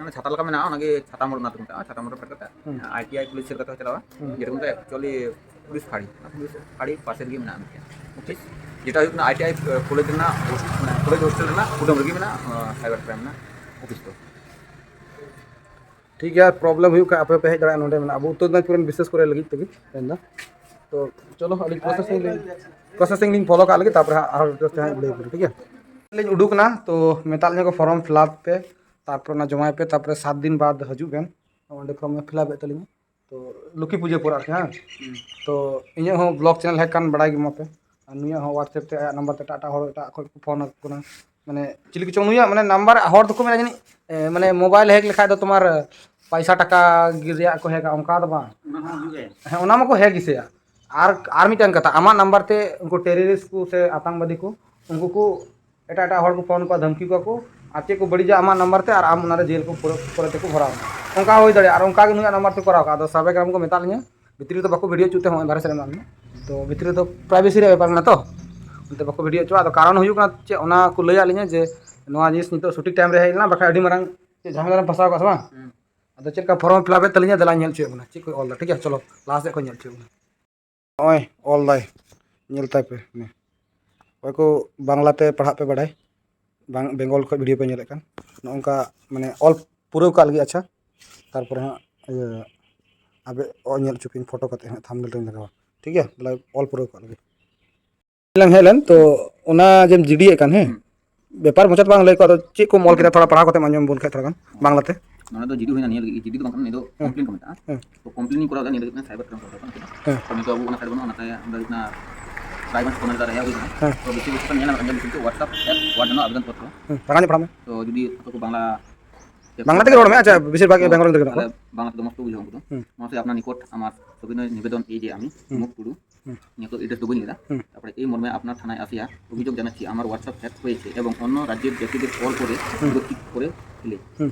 ᱚᱱᱟ ᱪᱷᱟᱛᱟ ᱞᱮᱠᱟ ᱢᱮᱱᱟᱜᱼᱟ, ᱚᱱᱟᱜᱮ ᱪᱷᱟᱛᱟ ᱢᱳᱲ ᱚᱱᱟ ᱠᱚ ᱢᱮᱛᱟᱜᱼᱟ, ᱪᱷᱟᱛᱟ ᱢᱳᱲ ᱯᱷᱮᱰ ᱠᱟᱛᱮ ᱦᱩᱸ᱾ ᱟᱭ ᱴᱤ ᱟᱭ ᱯᱩᱞᱤᱥ ᱥᱮᱫ ᱠᱟᱛᱮ ᱪᱟᱞᱟᱣᱟ, ᱦᱩᱸ᱾ ᱡᱮᱴᱟ ᱠᱚ ᱢᱮᱛᱟᱜᱼᱟ ᱮᱠᱪᱩᱭᱮᱞᱤ ᱯᱩᱞᱤᱥ ᱯᱷᱟᱹᱲᱤ, ᱚᱱᱟ ᱯᱩᱞᱤᱥ ᱯᱷᱟᱹᱲᱤ ᱯᱟᱥᱮ ᱨᱮᱜᱮ ᱢᱮᱱᱟᱜᱼᱟ ᱢᱤᱫᱴᱮᱱ ᱚᱯᱷᱤᱥ, ᱡᱮᱴᱟ ᱦᱩᱭᱩᱜ ᱠᱟᱱᱟ ᱟᱭ ᱴᱤ ᱟᱭ ᱠᱚᱞᱮᱡᱽ ᱨᱮᱱᱟᱜ ᱦᱳᱥ-, ᱢᱟᱱᱮ ᱠᱚᱞᱮᱡᱽ ᱦᱳᱥᱴᱮᱞ ᱨᱮᱱᱟᱜ ᱠᱩᱰᱟᱹᱢ ᱨᱮᱜᱮ ᱢᱮᱱᱟᱜᱼᱟ, ᱟᱸ, ᱥᱟᱭᱵᱟᱨ ᱠᱨᱟᱭᱤᱢ ᱨᱮᱱᱟᱜ ᱚᱯᱷᱤᱥ ᱫᱚ᱾ ᱴᱷᱤᱠ ᱜᱮᱭᱟ, ᱯᱨᱚᱵᱞᱮᱢ ᱦᱩᱭᱩᱜ ᱠᱷᱟᱱ ᱟᱯᱮ ᱯᱮ ᱦᱮᱡ ᱫᱟᱲᱮᱭᱟᱜᱼᱟ ᱱᱚᱰᱮ ᱢᱮᱱᱟᱜᱼᱟ, ᱟᱵᱚ ᱩᱛᱛᱚᱨ ᱫᱤᱱᱟᱡᱽᱯᱩᱨ ᱨᱮᱱ ᱵᱤᱥᱮᱥ ᱠᱚᱨᱮ ᱞᱟᱹᱜᱤᱫ ᱛᱮᱜᱮ ᱢᱮᱱᱫᱟ᱾ ᱛᱚ ᱪᱚᱞᱚ, ᱟᱹᱞᱤᱧ ᱯᱨᱚᱥᱮᱥᱤᱝ ᱞᱤᱧ, ᱯᱨᱚᱥᱮᱥᱤᱝ ᱞᱤᱧ ᱯᱷᱚᱞᱳ ᱠᱟᱜ ᱞᱟᱹᱜᱤᱫ, ᱛᱟᱨᱯᱚᱨᱮ ᱦᱟᱸᱜ ᱟᱨᱦᱚᱸ ᱰᱤᱴᱮᱞᱥ ᱛᱮ ᱦᱟᱸᱜ ᱞᱟᱹᱭ ᱟᱵᱚᱱᱟ, ᱴᱷᱤᱠ ᱜᱮᱭᱟ? ᱞᱤᱧ ᱩᱰᱩᱠ ᱮᱱᱟ, ᱛᱚ ᱢᱮᱛᱟᱜ ᱞᱤᱧᱟ ᱠᱚ ᱯᱷᱚᱨᱚᱢ ᱯᱷᱤᱞᱟᱯ ᱯᱮ, ᱛᱟᱨᱯᱚᱨ ᱚᱱᱟ ᱡᱚᱢᱟᱭ ᱯᱮ, ᱛᱟᱨᱯᱚᱨᱮ ᱥᱟᱛ ᱫᱤᱱ ᱵᱟᱫ ᱦᱤᱡᱩᱜ ᱵᱮᱱ᱾ ᱚᱸᱰᱮ ᱯᱷᱚᱨᱚᱢ ᱮ ᱯᱷᱤᱞᱟᱯ ᱮᱫ ᱛᱟᱹᱞᱤᱧᱟ᱾ ᱛᱚ ᱞᱚᱠᱠᱷᱤ ᱯᱩᱡᱟᱹ ᱯᱚᱨ ᱟᱨᱠᱤ, ᱦᱮᱸ? ᱦᱩᱸ᱾ ᱛᱚ ᱤᱧᱟᱹᱜ ᱦᱚᱸ ᱵᱞᱚᱜ ᱪᱮᱱᱮᱞ ᱦᱮᱡ ᱠᱟᱱ, ᱵᱟᱲᱟᱭ ᱜᱮ ᱢᱟᱯᱮ᱾ ᱟᱨ ᱱᱩᱭᱟᱜ ᱦᱚᱸ WhatsApp ᱛᱮ ᱟᱭᱟᱜ ᱱᱟᱢᱵᱟᱨ ᱛᱮ ᱮᱴᱟᱜ ᱮᱴᱟᱜ ᱦᱚᱲ ᱮᱴᱟᱜ ᱠᱷᱚᱡ ᱠᱚ ᱯᱷᱳᱱ ᱟᱠᱚ ᱠᱟᱱᱟ᱾ ᱢᱟᱱᱮ ᱪᱤᱞᱤ ᱠᱚᱪᱚᱝ ᱱᱩᱭᱟᱜ, ᱢᱟᱱᱮ ᱱᱟᱢᱵᱟᱨ ᱦᱚᱲ ᱫᱚᱠᱚ ᱢᱮᱱᱟ ᱡᱟᱹᱱᱤᱡ, ᱮ, ᱢᱟᱱᱮ ᱢᱳᱵᱟᱭᱤᱞ ᱦᱮᱠ ᱞᱮᱠᱷᱟᱡ ᱫᱚ ᱛᱳᱢᱟᱨ ᱯᱟᱭᱥᱟ ᱴᱟᱠᱟ ᱜᱮ ᱨᱮᱭᱟᱜ ᱠᱚ ᱦᱮᱠᱟ, ᱚᱱᱠᱟ ᱫᱚ ᱵᱟᱝ᱾ ᱚᱱᱟ ᱦᱚᱸ ᱦᱩᱭᱩᱜ ᱜᱮ᱾ ᱦᱮᱸ, ᱚᱱᱟ ᱢᱟᱠᱚ ᱦᱮᱠ ᱜᱮᱥᱮ᱾ ᱟᱨ, ᱟᱨ ᱢᱤᱫᱴᱟᱝ ᱠᱟᱛᱷᱟ, ᱟᱢᱟᱜ ᱱᱟᱢᱵᱟᱨ ᱛᱮ ᱩᱱᱠᱩ ᱴᱮᱨᱚᱨᱤᱥᱴ ᱠᱚ ᱥᱮ ᱟᱛᱟᱝᱵᱟᱫᱤ ᱠᱚ, ᱩᱱᱠᱩ ᱠᱚ ᱮᱴᱟᱜ ᱮᱴᱟᱜ ᱦᱚᱲ ᱠᱚ ᱯᱷᱳᱱ ᱠᱚᱣᱟ, ᱫᱷᱟᱢᱠᱤ ᱠᱚᱣᱟ ᱠᱚ, ᱟᱨ ᱪᱮᱫ ᱠᱚ ᱵᱟᱹᱲᱤᱡᱟ ᱟᱢᱟᱜ ᱱᱟᱢᱵᱟᱨ ᱛᱮ, ᱟᱨ ᱟᱢ ᱚᱱᱟᱨᱮ ᱡᱮᱞ ᱠᱚ ᱯᱚᱨᱮ, ᱯᱚᱨᱮ ᱛᱮᱠᱚ ᱵᱷᱚᱨᱟᱣ ᱢᱮᱭᱟ᱾ ᱚᱱᱠᱟ ᱦᱩᱭ ᱫᱟᱲᱮᱭᱟᱜᱼᱟ, ᱟᱨ ᱚᱱᱠᱟ ᱜᱮ ᱱᱩᱭᱟᱜ ᱱᱟᱢᱵᱟᱨ ᱛᱮ ᱠᱚᱨᱟᱣ ᱠᱟᱜᱼᱟ᱾ ᱟᱫᱚ ᱥᱟᱭᱵᱟᱨ ᱠᱨᱟᱭᱤᱢ ᱠᱚ ᱢᱮᱛᱟᱜ ᱞᱤᱧᱟ, ᱵᱷᱤᱛᱨᱤ ᱨᱮᱫᱚ ᱵᱟᱠᱚ ᱵᱷᱤᱰᱤᱭᱳ ᱦᱚᱪᱚ ᱛᱮ, ᱦᱚᱸᱜᱼᱚᱭ ᱵᱟᱦᱨᱮ ᱥᱮᱫ ᱨᱮ ᱢᱮᱱᱟᱜ ᱞᱤᱧᱟ᱾ ᱛᱚ ᱵᱷᱤᱛᱨᱤ ᱨᱮᱫᱚ ᱯᱨᱟᱭᱵᱷᱮᱥᱤ ᱨᱮᱭᱟᱜ ᱵᱮᱯᱟᱨ ᱢᱮᱱᱟᱜᱼᱟ ᱛᱚ, ᱚᱱᱛᱮ ᱵᱟᱠᱚ ᱵᱷᱤᱰᱤᱭᱳ ᱦᱚᱪᱚᱣᱟᱜᱼᱟ᱾ ᱟᱫᱚ ᱠᱟᱨᱚᱱ ᱦᱩᱭᱩᱜ ᱠᱟᱱᱟ ᱪᱮᱫ, ᱚᱱᱟ ᱠᱚ ᱞᱟᱹᱭᱟᱫ ᱞᱤᱧᱟ ᱡᱮ ᱱᱚᱣᱟ ᱡᱤᱱᱤᱥ ᱱᱤᱛᱚᱜ ᱥᱚᱴᱷᱤᱠ ᱴᱟᱭᱤᱢ ᱨᱮ ᱦᱮᱡ ᱞᱮᱱᱟ, ᱵᱟᱠᱷᱟᱡ ᱟᱹᱰᱤ ᱢᱟᱨᱟᱝ ᱪᱮᱫ ᱡᱷᱟᱢᱮᱞᱟ ᱨᱮᱢ ᱯᱷᱟᱸᱥᱟᱣ ᱠᱚᱜᱼᱟ ᱥᱮ ᱵᱟᱝ? ᱦᱩᱸ᱾ ᱟᱫᱚ ᱪᱮᱫ ᱞᱮᱠᱟ ᱯᱷᱚᱨᱚᱢ ᱯᱷᱤᱞᱟᱯ ᱮᱫ ᱛᱟᱹᱞᱤᱧᱟ, ᱫᱮᱞᱟᱧ ᱧᱮᱞ ᱦᱚᱪᱚᱭᱮᱫ ᱵᱚᱱᱟ ᱪᱮᱫ ᱠᱚ ᱚᱞ ᱮᱫᱟ, ᱴᱷᱤᱠ ᱜᱮᱭᱟ? ᱪᱚᱞᱚ ᱞᱟᱦᱟ ᱥᱮᱫ ᱠᱷᱚᱱ ᱧᱮᱞ ᱦᱚᱪᱚᱭᱮᱫ ᱵᱚᱱᱟ᱾ ᱱᱚᱜᱼᱚᱭ ᱚᱞ ᱫᱟᱭ, ᱧᱮᱞ ᱛᱟᱭ ᱯᱮ᱾ ᱚᱠᱚᱭ ᱠᱚ ᱵᱟᱝᱞᱟ ᱛᱮ ᱯᱟᱲᱦᱟᱜ ᱯᱮ ᱵᱟᱰᱟᱭ, ᱵᱟᱝ, ᱵᱮᱝᱜᱚᱞ ᱠᱷᱚᱱ ᱵᱷᱤᱰᱤᱭᱳ ᱯᱮ ᱧᱮᱞᱮᱫ ᱠᱟᱱ, ᱱᱚᱜᱼᱚ ᱱᱚᱝᱠᱟ ᱢᱟᱱᱮ ᱚᱞ ᱯᱩᱨᱟᱹᱣ ᱠᱟᱜ ᱞᱟᱹᱜᱤᱫ᱾ ᱟᱪᱪᱷᱟ, ᱛᱟᱨᱯᱚᱨᱮ ᱦᱟᱸᱜ ᱤᱭᱟᱹ ᱟᱵᱮ ᱚ ᱧᱮᱞ ᱦᱚᱪᱚ ᱯᱮᱭᱟᱹᱧ, ᱯᱷᱳᱴᱳ ᱠᱟᱛᱮ ᱦᱟᱸᱜ ᱛᱷᱟᱢᱵᱱᱮᱞ ᱨᱮᱧ ᱞᱟᱜᱟᱣᱟ᱾ ᱴᱷᱤᱠ ᱜᱮᱭᱟ, ᱛᱟᱦᱞᱮ ᱚᱞ ᱯᱩᱨᱟᱹᱣ ᱠᱟᱜ ᱞᱮᱜᱮ᱾ ᱞᱟᱝ ᱦᱮᱡ ᱞᱮᱱ ᱛᱚ, ᱚᱱᱟ ᱡᱮᱢ ᱡᱤᱰᱤᱭᱮᱫ ᱠᱟᱱ, ᱦᱮᱸ, ᱦᱩᱸ᱾ ᱵᱮᱯᱟᱨ ᱢᱚᱪᱟ ᱛᱮ ᱵᱟᱝ ᱞᱟᱹᱭ ᱠᱚᱜᱼᱟ, ᱟᱫᱚ ᱪᱮᱫ ᱠᱚᱢ ᱚᱞ ᱠᱮᱫᱟ, ᱛᱷᱚᱲᱟ ᱯᱟᱲᱦᱟᱣ ᱠᱟᱛᱮᱢ ᱟᱸᱡᱚᱢ ᱵᱚᱱ ᱠᱷᱟᱡ ᱛᱷᱚᱲᱟ ᱜᱟᱱ ᱵᱟᱝᱞᱟᱛᱮ᱾ ᱱᱚᱰᱮ ᱫᱚ ᱡᱤᱰᱤ ᱦᱩᱭᱱᱟ, ᱱᱤᱭᱟᱹ ᱞᱟᱹᱜᱤᱫ ᱡᱤᱰᱤ ᱫᱚ ᱵᱟᱝ ᱠᱟᱱᱟ, ᱱᱤᱭᱟᱹ ᱫᱚ ᱦᱮᱸ᱾ ᱠᱚᱢᱯᱞᱮᱱ ᱠᱚ ᱠᱚᱨᱟᱣ ᱮᱫᱟ, ᱱᱤᱭᱟᱹ ᱫᱚ ᱦᱩᱭᱩᱜ ᱠᱟᱱᱟ cyber crime ᱠᱚᱨᱟᱣ ᱠᱟᱱᱟ᱾ ᱦᱮᱸ᱾ ᱛᱚ ᱱᱤᱛᱚᱜ ᱟᱵᱚ ᱚᱱᱟ side ᱵᱟᱹᱱᱩᱜᱼᱟ, ᱚᱱᱟᱛᱮ ᱚᱸᱰᱮ ᱦᱩᱭᱩᱜ ᱠᱟᱱᱟ cyber crime ᱠᱚᱨᱟᱣ ᱠᱟᱱᱟ᱾ ᱦᱮᱸ᱾ ᱛᱚ ᱵᱮᱥᱤ ᱵᱮᱥᱤ ᱠᱚ ᱧᱮᱞ ᱟᱠᱟᱫ ᱜᱮᱭᱟ, ᱵᱮᱥᱤ ᱫᱚ WhatsApp app ᱠᱚᱣᱟᱜ ᱡᱮᱱᱚ ᱟᱵᱮᱫᱚᱱ ᱯᱚᱛᱨᱚ᱾ ᱦᱮᱸ, ᱨᱟᱸᱜᱟᱣ ᱧᱚᱜ ᱯᱟᱲᱦᱟᱜ ᱢᱮ᱾ ᱛᱚ ᱡᱩᱫᱤ ᱚᱠᱚᱭ ᱠᱚ ᱵᱟᱝᱞᱟ ᱵᱟᱝᱞᱟ ᱛᱮᱜᱮ ᱨᱚᱲ ᱢᱮ, ᱟᱪᱪᱷᱟ, ᱵᱮᱥᱤᱨ ᱵᱷᱟᱜᱽ ᱛᱚ ᱵᱮᱝᱜᱚᱞ ᱨᱮᱱ ᱫᱚ ᱢᱮᱱᱟᱜ ᱛᱟᱦᱞᱮ ᱠᱚᱣᱟ᱾ ᱵᱟᱝᱞᱟ ᱛᱮᱫᱚ ᱢᱚᱡᱽ ᱠᱚ ᱵᱩᱡᱷᱟᱹᱣᱟ ᱩᱱᱠᱩ ᱫᱚ᱾ ᱦᱩᱸ᱾ ᱢᱟᱥᱮ ᱟᱯᱱᱟᱨ ᱱᱤᱠᱚᱴ ᱟᱢᱟᱨ ᱥᱚᱵᱤᱱᱚᱭ ᱱᱤᱵᱮᱫᱚᱱ, ᱮᱭ ᱡᱮ ᱟᱢᱤ ᱦᱩᱸ᱾ মুখ টুডু, হুম। নিহত এড্রেস তো বই নিলা। হুম। তারপরে এই মর্মে আপনার থানায় আসিয়া অভিযোগ জানাচ্ছি, আমার WhatsApp হ্যাক হয়েছে এবং অন্য রাজ্যের ব্যক্তিদের কল করে হুম। সুরক্ষিত করে ফেলে। হুম।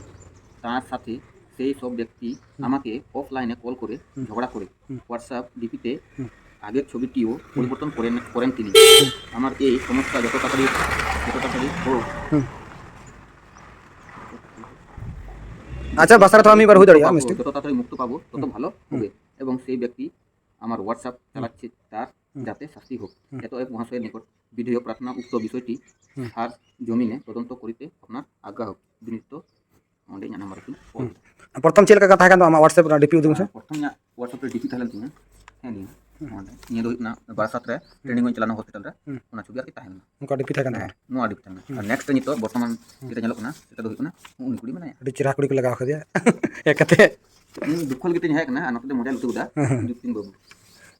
তার সাথে সেই সব ব্যক্তি হুম। আমাকে অফলাইনে কল করে হুম। ঝগড়া করে হুম। WhatsApp ডিপিতে হুম। আগের ছবিটিও হুম। পরিবর্তন করেন, করেন তিনি। হুম। আমার এই সমস্যা যত তাড়াতাড়ি, যত তাড়াতাড়ি হোক, হুম। আচ্ছা, ভাষাটা তো আমি এবার হয়ে দাঁড়িয়ে, মুক্ত পাবো, মিষ্টি। যত তাড়াতাড়ি মুক্ত পাবো, তত হুম। ভালো হুম। হবে। এবং সেই ব্যক্তি আমার WhatsApp হুম। চালাচ্ছে, তার হুম। যাতে শাস্তি হোক। হুম। এত এক মহাশয়ের নিকট বিধেয় প্রার্থনা, উক্ত বিষয়টি হুম। সার জমিনে তদন্ত করিতে আপনার আজ্ঞা হোক। বিনীত, ᱚᱸᱰᱮ ᱤᱧᱟᱹᱜ ᱱᱟᱢᱵᱟᱨ ᱠᱚᱧ ᱚᱞ ᱦᱩᱸ᱾ ᱠᱮᱫᱟ᱾ ᱯᱨᱚᱛᱷᱚᱢ ᱪᱮᱫ ᱞᱮᱠᱟ ᱠᱟᱛᱷᱟ ᱠᱟᱱ ᱛᱟᱢᱟ ᱟᱢᱟᱜ WhatsApp ᱨᱮ ᱰᱤᱯᱤ ᱩᱫᱩᱜ ᱢᱮᱥᱮ? ᱯᱨᱚᱛᱷᱚᱢ ᱤᱧᱟᱹᱜ WhatsApp ᱨᱮ ᱰᱤᱯᱤ ᱛᱟᱦᱮᱸ ᱞᱮᱱ ᱛᱤᱧᱟᱹ᱾ ᱦᱮᱸ, ᱱᱤᱭᱟᱹ᱾ ᱦᱩᱸ᱾ ᱚᱸᱰᱮ᱾ ᱱᱤᱭᱟᱹ ᱫᱚ ᱦᱩᱭᱩᱜ ᱠᱟᱱᱟ ᱵᱟᱨᱟᱥᱟᱛ ᱨᱮ ᱦᱩᱸ᱾ ᱴᱨᱮᱱᱤᱝ ᱦᱚᱸᱧ ᱪᱟᱞᱟᱣ ᱞᱮᱱᱟ ᱦᱚᱥᱯᱤᱴᱟᱞ ᱨᱮ᱾ ᱦᱩᱸ᱾ ᱚᱱᱟ ᱪᱷᱚᱵᱤ ᱟᱨᱠᱤ ᱛᱟᱦᱮᱸ ᱞᱮᱱᱟ᱾ ᱱᱚᱣᱟ ᱰᱤᱯᱤ ᱛᱟᱦᱮᱸ ᱞᱮᱱᱟ᱾ ᱦᱩᱸ᱾ ᱟᱨ next ᱨᱮ ᱱᱤᱛᱚᱜ ᱵᱚᱨᱛᱚᱢᱟᱱ ᱦᱩᱸ᱾ ᱡᱮᱴᱟ ᱧᱮᱞᱚᱜ ᱠᱟᱱᱟ, ᱥᱮᱴᱟ ᱫᱚ ᱦᱩᱭᱩᱜ ᱠᱟᱱᱟ ᱩᱱᱤ ᱠᱩᱲᱤ ᱢᱮᱱᱟᱭᱟ᱾ ᱟᱹᱰᱤ ᱪᱮᱦᱨᱟ ᱠᱩᱲᱤ ᱠᱚ ᱞᱟᱜᱟᱣ ᱠᱟᱫᱮᱭᱟ᱾ ᱦᱮᱡ ᱠᱟᱛᱮ᱾ ᱤᱧ ᱫᱩᱠᱠᱷᱚ ᱞᱟᱹᱜᱤᱫ ᱛᱤᱧ ᱦᱮᱡ ᱠᱟᱱᱟ, ᱟᱨ ᱱᱚᱛᱮ ᱫᱚ ᱢᱚᱡᱟ ᱞᱩᱴᱩ ᱜᱚᱫᱟ᱾ ᱦᱩᱸ, ᱦᱩᱸ᱾ ᱡᱩᱠᱛᱤᱱ ᱵᱟᱹᱵᱩ᱾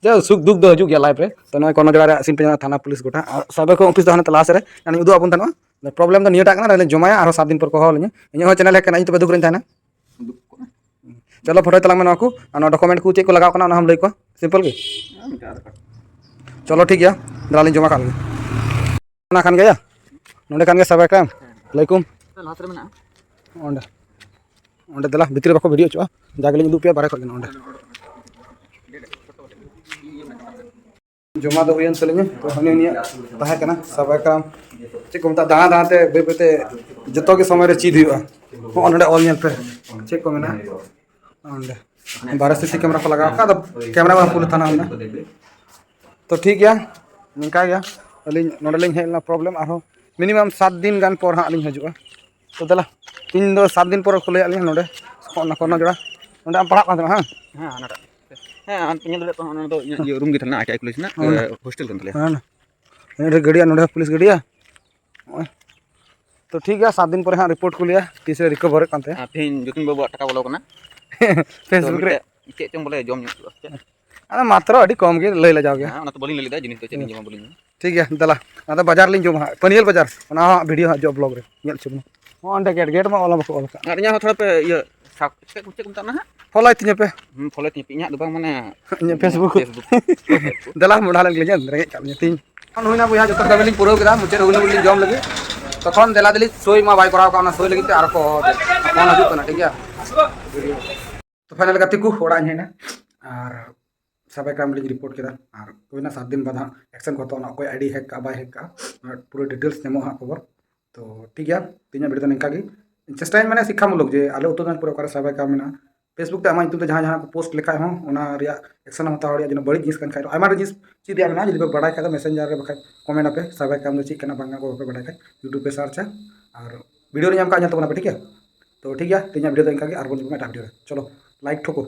ᱡᱟᱭᱦᱳᱠ, ᱥᱩᱠ ᱫᱩᱠ ᱫᱚ ᱦᱤᱡᱩᱜ ᱜᱮᱭᱟ life ᱨᱮ᱾ ᱛᱚ, ᱱᱚᱜᱼᱚᱭ ᱠᱚᱨᱱᱚᱡᱚᱲᱟ ᱨᱮᱭᱟᱜ scene ᱯᱮ ᱧᱮᱞᱟ, ᱛᱷᱟᱱᱟ ᱯᱩᱞᱤᱥ ᱜᱚᱴᱟ᱾ ᱟᱨ cyber crime office ᱫᱚ ᱦᱟᱱᱮ ᱛᱟᱞᱟ ᱥᱮᱫ ᱨᱮ, ᱟᱹᱞᱤᱧ ᱩᱫᱩᱜ ᱟᱵᱚᱱ ᱛᱟᱦᱮᱱᱚᱜᱼᱟ᱾ Problem ᱫᱚ ᱱᱤᱭᱟᱹᱴᱟᱜ ᱠᱟᱱᱟ, ᱛᱟᱦᱞᱮ ᱡᱚᱢᱟᱭᱟ ᱟᱨᱦᱚᱸ ᱥᱟᱛ ᱫᱤᱱ ᱯᱚᱨ ᱠᱚ ᱦᱚᱦᱚ ᱟᱹᱞᱤᱧᱟ᱾ ᱤᱧᱟᱹᱜ ᱦᱚᱸ channel ᱦᱮᱡ ᱠᱟᱱᱟ, ᱤᱧ ᱛᱚᱵᱮ ᱫᱩᱠ ᱨᱮᱧ ᱛᱟᱦᱮᱱᱟ᱾ ᱫᱩᱠ ᱠᱚᱜᱼᱟ᱾ ᱪᱚᱞᱚ, ᱯᱷᱳᱴᱳᱭ ᱛᱟᱞᱟᱝ ᱢᱮ ᱱᱚᱣᱟ ᱠᱚ, ᱟᱨ ᱱᱚᱣᱟ document ᱠᱚ ᱪᱮᱫ ᱠᱚ ᱞᱟᱜᱟᱣ ᱠᱟᱱᱟ, ᱚᱱᱟ ᱦᱚᱸᱢ ᱞᱟᱹᱭ ᱠᱚᱣᱟ, simple ᱜᱮ᱾ ᱦᱮᱸ, ᱢᱤᱫᱴᱟᱝ ᱟᱫᱷᱟᱨ ᱠᱟᱨᱰ᱾ ᱪᱚᱞᱚ, ᱴᱷᱤᱠ ᱜᱮᱭᱟ, ᱫᱮᱞᱟ ᱞᱤᱧ ᱡᱚᱢᱟ ᱠᱟᱜ ᱞᱮᱜᱮ᱾ ᱚᱱᱟ ᱠᱟᱱ ᱜᱮᱭᱟ, ᱱᱚᱰᱮ ᱠᱟᱱ ᱜᱮᱭᱟ cyber crime, ᱞᱟᱹᱭ ᱠᱚᱢ᱾ ᱞᱟᱦᱟ ᱥᱮᱫ ᱨᱮ ᱢᱮᱱᱟᱜᱼᱟ᱾ ᱚᱸᱰᱮ, ᱚᱸᱰᱮ ᱫᱮᱞᱟ, ᱵᱷᱤᱛᱨᱤ ᱨᱮ ᱵᱟᱠᱚ video ᱦᱚᱪᱚᱜᱼᱟ, ᱡᱟ ᱜᱮᱞᱤᱧ ᱩᱫᱩᱜ ᱯᱮᱭᱟ ᱵᱟᱦᱨᱮ ᱠᱷᱚᱡ ᱜᱮ ᱱᱚᱰᱮ᱾ ᱡᱚᱢᱟ ᱫᱚ ᱦᱩᱭᱮᱱ ᱛᱟᱹᱞᱤᱧᱟ᱾ ᱛᱚ, ᱦᱟᱹᱱᱤ ᱩᱱᱤᱭᱟᱜ ᱛᱟᱦᱮᱸ ᱠᱟᱱᱟ cyber crime᱾ ᱪᱮᱫ ᱠᱚ ᱢᱮᱛᱟᱜᱼᱟ, ᱫᱟᱬᱟ ᱫᱟᱬᱟ ᱛᱮ ᱵᱟᱹᱭ ᱵᱟᱹᱭ ᱛᱮ ᱡᱚᱛᱚ ᱜᱮ ᱥᱚᱢᱚᱭ ᱨᱮ ᱪᱮᱫ ᱦᱩᱭᱩᱜᱼᱟ᱾ ᱦᱚᱸᱜᱼᱚ ᱱᱚᱰᱮ ᱚᱞ ᱧᱮᱞ ᱯᱮ, ᱪᱮᱫ ᱠᱚ ᱢᱮᱱᱟᱜᱼᱟ ᱚᱸᱰᱮ᱾ ᱵᱟᱨᱦᱮ CC camera ᱠᱚ ᱞᱟᱜᱟᱣ ᱠᱟᱜᱼᱟ, ᱟᱫᱚ camera ᱵᱟᱝ ᱯᱩᱞ ᱛᱟᱦᱮᱱᱟ ᱚᱸᱰᱮ᱾ ᱛᱚ, ᱴᱷᱤᱠ ᱜᱮᱭᱟ, ᱱᱤᱝᱠᱟ ᱜᱮ᱾ ᱟᱹᱞᱤᱧ ᱱᱚᱰᱮ ᱞᱤᱧ ᱦᱮᱡ ᱞᱮᱱᱟ, problem ᱟᱨᱦᱚᱸ minimum ᱥᱟᱛ ᱫᱤᱱ ᱜᱟᱱ ᱯᱚᱨ ᱦᱟᱸᱜ ᱞᱤᱧ ᱦᱤᱡᱩᱜᱼᱟ᱾ ᱛᱚ, ᱫᱮᱞᱟ, ᱤᱧ ᱫᱚ ᱥᱟᱛ ᱫᱤᱱ ᱯᱚᱨᱮ ᱠᱷᱩᱞᱟᱹᱭᱟᱜ ᱞᱤᱧᱟ ᱱᱚᱰᱮ, ᱚᱱᱟ ᱠᱚᱨᱱᱚᱡᱚᱲᱟ᱾ ᱱᱚᱰᱮ ᱟᱢ ᱯᱟᱲᱦᱟᱜ ᱠᱟᱱ ᱛᱟᱦᱮᱱᱟ, ᱦᱮᱸ? ᱦᱮᱸ, ᱚᱱᱟᱴᱟᱜ᱾ ᱦᱮᱸ, ᱟᱨ ᱯᱮ ᱧᱮᱞ ᱫᱟᱲᱮᱭᱟᱜ ᱠᱟᱱᱟ, ᱚᱱᱟ ᱫᱚ ᱤᱧᱟᱹᱜ ᱤᱭᱟᱹ ᱨᱩᱢ ᱜᱮ ᱛᱟᱦᱮᱸ ᱞᱮᱱᱟ, ᱟᱭ ᱴᱤ ᱟᱭ ᱠᱚᱞᱮᱡᱽ ᱨᱮᱱᱟᱜ, ᱦᱮᱸ᱾ ᱮ, ᱦᱳᱥᱴᱮᱞ ᱠᱟᱱ ᱛᱟᱞᱮᱭᱟ᱾ ᱦᱮᱸ᱾ ᱟᱹᱰᱤ ᱜᱟᱹᱰᱤᱭᱟ ᱱᱚᱰᱮ ᱦᱚᱸ ᱯᱩᱞᱤᱥ ᱜᱟᱹᱰᱤᱭᱟ᱾ ᱱᱚᱜᱼᱚᱭ᱾ ᱛᱚ ᱴᱷᱤᱠ ᱜᱮᱭᱟ, ᱥᱟᱛ ᱫᱤᱱ ᱯᱚᱨᱮ ᱦᱟᱸᱜ ᱨᱤᱯᱳᱨᱴ ᱠᱚ ᱞᱟᱹᱭᱟ, ᱛᱤᱥᱮ ᱨᱤᱠᱚᱵᱷᱟᱨᱚᱜ ᱠᱟᱱ ᱛᱟᱭᱟ᱾ ᱟᱨ ᱛᱮᱦᱮᱧ ᱡᱚᱛᱤᱱ ᱵᱟᱹᱵᱩᱣᱟᱜ ᱴᱟᱠᱟ ᱵᱚᱞᱚ ᱠᱟᱱᱟ᱾ ᱯᱷᱮᱥᱵᱩᱠ ᱛᱚ ᱨᱮ᱾ ᱢᱤᱫᱴᱮᱡ ᱪᱮᱫ ᱪᱚᱝ ᱵᱚᱞᱮ ᱡᱚᱢ ᱧᱩ ᱦᱩᱭᱩᱜᱼᱟ ᱥᱮ ᱪᱮᱫ? ᱟᱫᱚ ᱢᱟᱛᱨᱚ ᱟᱹᱰᱤ ᱠᱚᱢ ᱜᱮ, ᱞᱟᱹᱭ ᱞᱟᱡᱟᱣ ᱜᱮ᱾ ᱦᱮᱸ, ᱚᱱᱟ ᱛᱚ ᱵᱟᱹᱞᱤᱧ ᱞᱟᱹᱭ ᱞᱮᱫᱟ, ᱡᱤᱱᱤᱥ ᱫᱚ ᱪᱮᱫ ᱞᱤᱧ ᱡᱚᱢᱟ ᱵᱟᱹᱞᱤᱧ ᱧᱩᱭᱟ᱾ ᱴᱷᱤᱠ ᱜᱮᱭᱟ, ᱫᱮᱞᱟ, ᱟᱫᱚ ᱵᱟᱡᱟᱨ ᱞᱤᱧ ᱡᱚᱢᱟ ᱦᱟᱸᱜ, ᱯᱟᱹᱱᱤᱭᱟᱹᱞ ᱵᱟᱡᱟᱨ, ᱚᱱᱟ ᱦᱚᱸ ᱦᱟᱸᱜ ᱵᱷᱤᱰᱤᱭᱳ ᱦᱟᱸᱜ ᱡᱚ ᱵᱞᱚᱜ ᱨᱮ ᱧᱮᱞ ᱦᱚᱪᱚ ᱵᱚᱱᱟ᱾ ᱦᱚᱸ ᱚᱸᱰᱮ ᱜᱮᱴ, ᱜᱮᱴ ᱢᱟ ᱚᱞ ᱵᱟᱠᱚ ᱚᱞ ᱠᱟᱜ᱾ ᱟᱨ ᱤᱧᱟᱹᱜ ᱦᱚᱸ ᱛᱷᱚᱲᱟ ᱯᱮ ᱤᱭᱟᱹ ᱥᱟᱵ-, ᱪᱮᱫ ᱠᱚ, ᱪᱮᱫ ᱠᱚ ᱢᱮᱛᱟᱜ ᱚᱱᱟ ᱦᱟᱸᱜ? ᱯᱷᱚᱞᱳᱭ ᱛᱤᱧᱟᱹ ᱯᱮ᱾ ᱦᱩᱸ, ᱯᱷᱚᱞᱳᱭ ᱛᱤᱧᱟᱹ ᱯᱮ, ᱤᱧᱟᱹᱜ ᱫᱚ ᱵᱟᱝ ᱢᱟᱱᱮ ᱤᱧᱟᱹᱜ ᱯᱷᱮᱥᱵᱩᱠ᱾ ᱯᱷᱮᱥᱵᱩᱠ᱾ ᱫᱮᱞᱟ ᱢᱚᱰᱷᱟ ᱞᱮᱱ ᱜᱮᱞᱤᱧ, ᱨᱮᱸᱜᱮᱡ ᱠᱟᱜ ᱞᱤᱧᱟ ᱛᱤᱧ᱾ ᱦᱩᱭᱱᱟ ᱵᱚᱭᱦᱟ, ᱡᱚᱛᱚ ᱠᱟᱹᱢᱤ ᱞᱤᱧ ᱯᱩᱨᱟᱹᱣ ᱠᱮᱫᱟ, ᱢᱩᱪᱟᱹᱫ ᱦᱩᱭᱱᱟ ᱵᱚᱞᱮ ᱡᱚᱢ ᱞᱟᱹᱜᱤᱫ᱾ ᱛᱚᱠᱷᱚᱱ ᱫᱮᱞᱟ ᱫᱮᱞᱤ ᱥᱳᱭ ᱢᱟ ᱵᱟᱭ ᱠᱚᱨᱟᱣ ᱠᱟᱜ, ᱚᱱᱟ ᱥᱳᱭ ᱞᱟᱹᱜᱤᱫ ᱛᱮ ᱟᱨ ᱠᱚ ᱯᱷᱳᱱ ᱦᱤᱡᱩᱜ ᱠᱟᱱᱟ, ᱴᱷᱤᱠ ᱜᱮᱭᱟ᱾ ᱛᱚ ᱯᱷᱟᱭᱱᱟᱞ ᱜᱟᱛᱮ ᱠᱚ ᱚᱲᱟᱜ ᱤᱧ ᱦᱮᱡ ᱮᱱᱟ ᱟᱨ ᱥᱟᱭᱵᱟᱨ ᱠᱨᱟᱭᱤᱢ ᱞᱤᱧ ᱨᱤᱯᱳᱨᱴ ᱠᱮᱫᱟ᱾ ᱟᱨ ᱦᱩᱭᱱᱟ ᱥᱟᱛ ᱫᱤᱱ ᱵᱟᱫᱽ ᱦᱟᱸᱜ ᱮᱠᱥᱮᱱ ᱠᱚ ᱦᱟᱛᱟᱣᱟ, ᱚᱱᱟ ᱚᱠᱚᱭ ᱟᱭᱰᱤ ᱦᱮᱠ ᱠᱟᱜᱼᱟ ᱵᱟᱭ ᱦᱮᱠ ᱠᱟᱜᱼᱟ, ᱚᱱᱟ ᱯᱩᱨᱟᱹ ᱰᱤᱴᱮᱞᱥ ᱧᱟᱢᱚᱜᱼᱟ ᱦᱟᱸᱜ ᱠᱷᱚᱵᱚᱨ᱾ ᱛᱚ ᱴᱷᱤᱠ ᱜᱮᱭᱟ, ᱛᱮᱦᱮᱧᱟᱜ ᱵᱷᱤᱰᱤᱭᱳ ᱫᱚ ᱱᱤᱝᱠᱟ ᱜᱮ᱾ ᱪᱮᱥᱴᱟᱭᱟᱹᱧ ᱢᱟᱱᱮ ᱥᱤᱠᱠᱷᱟᱢᱩᱞᱚᱠ, ᱡᱮ ᱟᱞᱮ ᱩᱛᱛᱚᱨ ᱫᱤᱱᱟᱡᱽᱯᱩᱨ ᱚᱠᱟᱨᱮ ᱥᱟᱭᱵᱟᱨ ᱠᱨᱟᱭᱤᱢ ᱢᱮᱱᱟᱜᱼᱟ, ᱯᱷᱮᱥᱵᱩᱠ ᱛᱮ ᱟᱢᱟᱜ ᱧᱩᱛᱩᱢ ᱛᱮ ᱡᱟᱦᱟᱸ ᱡᱟᱦᱟᱸ ᱠᱚ ᱯᱳᱥᱴ ᱞᱮᱠᱷᱟᱡ ᱦᱚᱸ ᱚᱱᱟ ᱨᱮᱭᱟᱜ ᱮᱠᱥᱮᱱ ᱮᱢ ᱦᱟᱛᱟᱣ ᱫᱟᱲᱮᱭᱟᱜᱼᱟ᱾ ᱡᱮᱱᱚ ᱵᱟᱹᱲᱤᱡ ᱡᱤᱱᱤᱥ ᱠᱟᱱ ᱠᱷᱟᱡ ᱫᱚ, ᱟᱭᱢᱟ ᱰᱷᱮᱨ ᱡᱤᱱᱤᱥ ᱪᱮᱫ ᱨᱮᱭᱟᱜ ᱢᱮᱱᱟᱜᱼᱟ, ᱡᱩᱫᱤ ᱯᱮ ᱵᱟᱲᱟᱭ ᱠᱷᱟᱡ ᱫᱚ ᱢᱮᱥᱮᱧᱡᱟᱨ ᱨᱮ, ᱵᱟᱠᱷᱟᱡ ᱠᱚᱢᱮᱱᱴ ᱟᱯᱮ, ᱥᱟᱭᱵᱟᱨ ᱠᱨᱟᱭᱤᱢ ᱫᱚ ᱪᱮᱫ ᱠᱟᱱᱟ ᱵᱟᱝ ᱠᱟᱱᱟ, ᱚᱠᱚᱭ ᱯᱮ ᱵᱟᱲᱟᱭ ᱠᱷᱟᱡ ᱭᱩᱴᱩᱵᱽ ᱯᱮ ᱥᱟᱨᱪᱟ ᱟᱨ ᱵᱷᱤᱰᱤᱭᱳ ᱨᱮ ᱧᱟᱢ ᱠᱟᱜ ᱧᱮᱞ ᱛᱟᱵᱚᱱᱟ ᱯᱮ, ᱴᱷᱤᱠ ᱜᱮᱭᱟ᱾ ᱛᱚ ᱴᱷᱤᱠ ᱜᱮᱭᱟ, ᱛᱮᱦᱮᱧᱟᱜ ᱵᱷᱤᱰᱤᱭᱳ ᱫᱚ ᱤᱱᱠᱟ ᱜᱮ, ᱟᱨ ᱵᱚᱱ ᱧᱟᱯᱟᱢᱟ ᱮᱴᱟᱜ ᱵᱷᱤᱰᱤᱭᱳ ᱨᱮ᱾ ᱪᱚᱞᱚ ᱞᱟᱭᱤᱠ ᱴᱷᱚᱠᱚ᱾